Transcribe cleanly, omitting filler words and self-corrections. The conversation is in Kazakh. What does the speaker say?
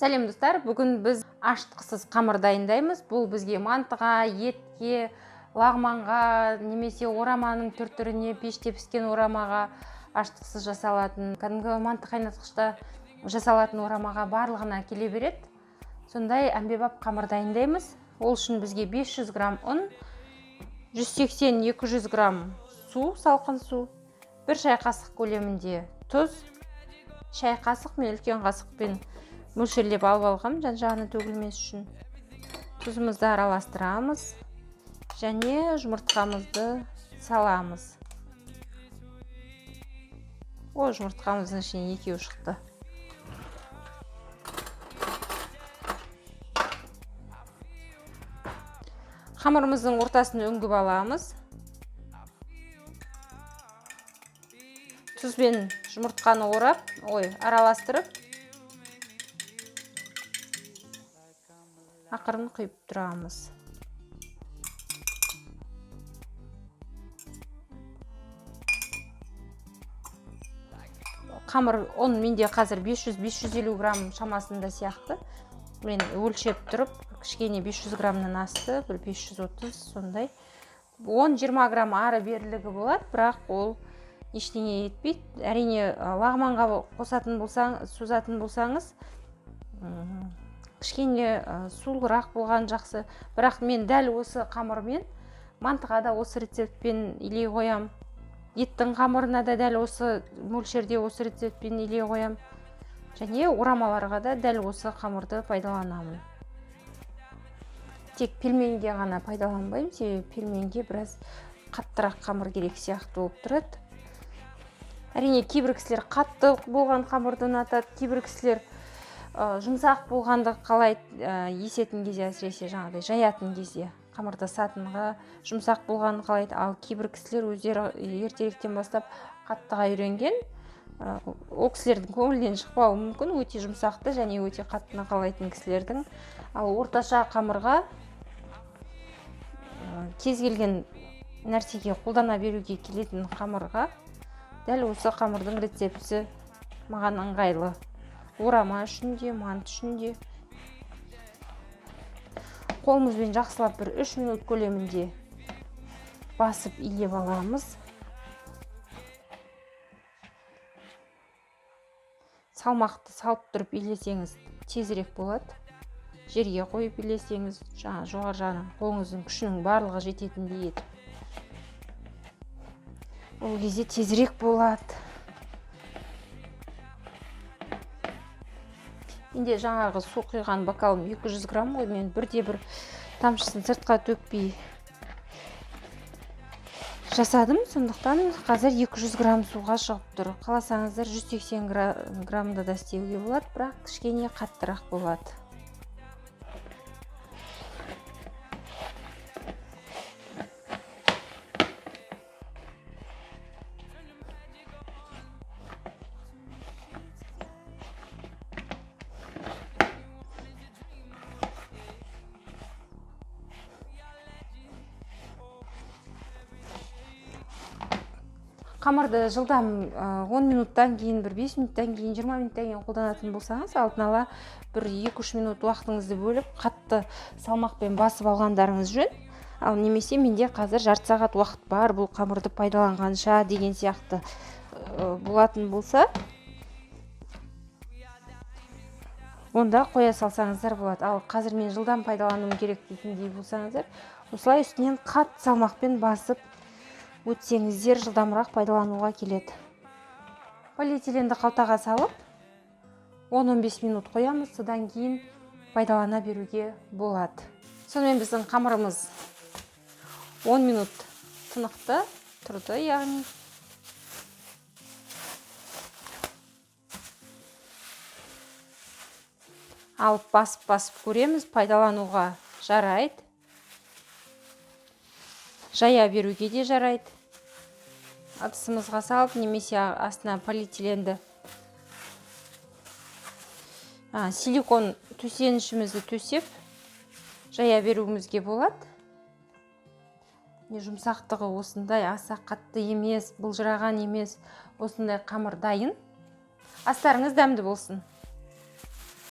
Сәлем, достар! Бүгін біз ашытқысыз қамыр дайындаймыз. Бұл бізге мантыға, етке, лағманға немесе ораманың түр-түріне, пеште піскен орамаға ашытқысыз жасалатын, кәдімгі манты қайнатқышта жасалатын орамаға барлығына келе береді. Сондай әмбебап қамыр дайындаймыз. Ол үшін бізге 500 грамм ұн, 180-200 грамм су, салқын су, 1 шай қасық көлемінде тұз, шай қасық мен үлкен қасықпен мөлшерлеп алып алғам, жан жағына төгілмес үшін. Тұзымызды араластырамыз және жұмыртқамызды саламыз. О, жұмыртқамыздың ішінен екеуі шықты. Қамырымыздың ортасын үңгіп аламыз. Тұз бен жұмыртқаны орап, араластырып, ақырын құйып тұрамыз. Қамыр, ұн менде қазір 500-550 грамм шамасында сияқты. Мен өлшеп тұрып, кішкене 500 граммнан асты, бір 530 сондай. 10-20 грамм ары берілігі болады, бірақ ол ештеңе етпейді. Әрине, лағманға қосатын болсаң, созатын болсаңыз, кішкене сулырақ болған жақсы. Бірақ мен дәл осы қамырмен мантыға да осы рецептпен илей қоям. Еттің қамырына да дәл осы мөлшерде осы рецептпен илей қоям. Және орамаларға да дәл осы қамырды пайдаланамын. Тек пельменге ғана пайдаланбаймын, себебі пельменге біраз қаттырақ қамыр керек сияқты болып тұрады. Әрине, кейбір кісілер қатты болған қамырды ұнатады, кейбір кісілер жұмсақ болғанды қалайды, есетін кезде, әсіресе жаңағыдай жаятын кезде қамырды сатынға жұмсақ болғанын қалайды. Ал кейбір кісілер өздері ертеректен бастап қаттыға үйренген, ол кісілердің көңілінен шықпауы мүмкін, өте жұмсақты және өте қаттыны қалайтын кісілердің. Ал орташа қамырға, кез келген нәрсеге қолдана беруге келетін қамырға дәл осы қамырдың рецептісі маған ыңғайлы. Орама үшін де, манты үшін де. Қолымызбен жақсылап бір 3 минут көлемінде басып илеп аламыз. Салмақты салып тұрып илесеңіз тезірек болады. Жерге қойып илесеңіз, жаңа жоғары жағынан қолыңыздың күшінің барлығы жететіндей етіп. Ол кезде тезірек болады. Менде жаңағы су құйған бокалым 200 грамм ғой, мен бірде бір тамшысын сыртқа төкпей жасадым, сондықтан қазір 200 грамм суға шығып тұр. Қаласаңыздар 180 граммда да істеуге болады, бірақ кішкене қаттырақ болады. Қамырды жылдам, 10 минуттан кейін, бір 5 минуттан кейін, 20 минуттан кейін қолданатын болсаңыз, алдын ала бір екі-үш минут уақытыңызды бөліп, қатты салмақпен басып алғандарыңыз жөн. Ал немесе менде қазір жарты сағат уақыт бар, бұл қамырды пайдаланғанша деген сияқты болатын болса, онда қоя салсаңыздар болады. Ал қазір мен жылдам пайдалануым керек дейтіндей болсаңыздар, осылай үстінен қатты салмақпен басып өтсеңіздер жылдамырақ пайдалануға келеді. Полиэтиленді қалтаға салып, 10-15 минут қоямыз, содан кейін пайдалана беруге болады. Сонымен біздің қамырымыз 10 минут тынықты, тұрды, яғни. Алып басып-басып көреміз, пайдалануға жарайды. Жая беруге де жарайды. Ыдысымызға салып, немесе астына полиэтиленді, силикон төсенішімізді төсеп, жая беруімізге болады. Міне, жұмсақтығы осындай, аса қатты емес, былжыраған емес, осындай қамыр дайын. Астарыңыз дәмді болсын.